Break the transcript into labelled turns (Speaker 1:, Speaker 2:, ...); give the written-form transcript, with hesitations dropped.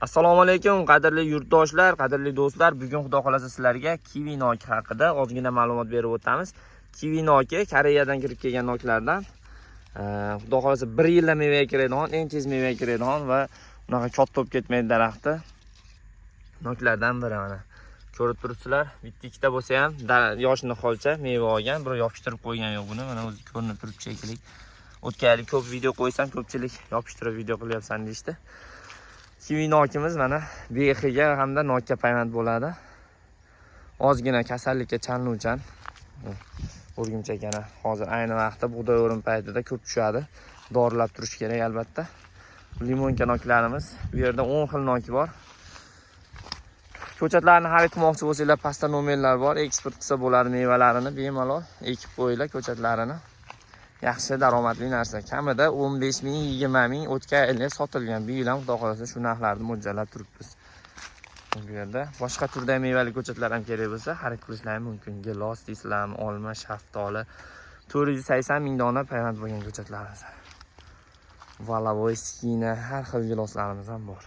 Speaker 1: Assalomu alaykum, qadrli yurtdoshlar, qadrli do'stlar. Bugun, Xudo xolasa, sizlarga kivi noki haqida ozgina ma'lumot berib o'tamiz. Kivi noki Koreyadan kirib kelgan noklardan. Xudo xolasa, bir yilda mevaga kiradigan, eng tez mevaga kiradigan va unaqa katta bo'lib ketmaydi daraxti. Noklardan biri mana. Ko'rib turibsizlar, bitta ikkita bo'lsa ham yosh niholcha meva olgan, bir yopishtirib qo'ygan yo'q buni. Mana o'zi ko'rinib turibdi shekilli. O'tgan yili ko'p video qo'ysam, ko'pchilik yopishtirib video qilyapsan deyishdi. Kivi nokimiz mana bexiga hamda nokka payvand bo'ladi. Ozgina kasallikka chalinuvchan. O'rgimchak yana hozir ayni vaqtda bug'doy o'rim paytida ko'p tushadi. Dorilab turish kerak albatta. Limonka noklarimiz. Bu yerda 10 xil noki bor. Ko'chatlarni xarid qilmoqchi bo'lsanglar, pastda nomerlar bor. Eksport qilsa bo'ladi mevalarini bemalol ekib qo'yinglar ko'chatlarini. Yaxshi daromadli narsa. Kamida 15 ming, 20 ming o'tgan yili sotilgan. Bu yil ham, Xudo xolasa, shu narxlarni mo'ljallab turibmiz. Bu yerda boshqa turdagi mevali ko'chatlar ham kerak bo'lsa, xarid qilishlari mumkin. Gilos deysizlarmi, olma, shaftoli. 480 ming dona payvand bo'lgan ko'chatlarimiz. Воловой, скина, har xil giloslarimiz ham bor.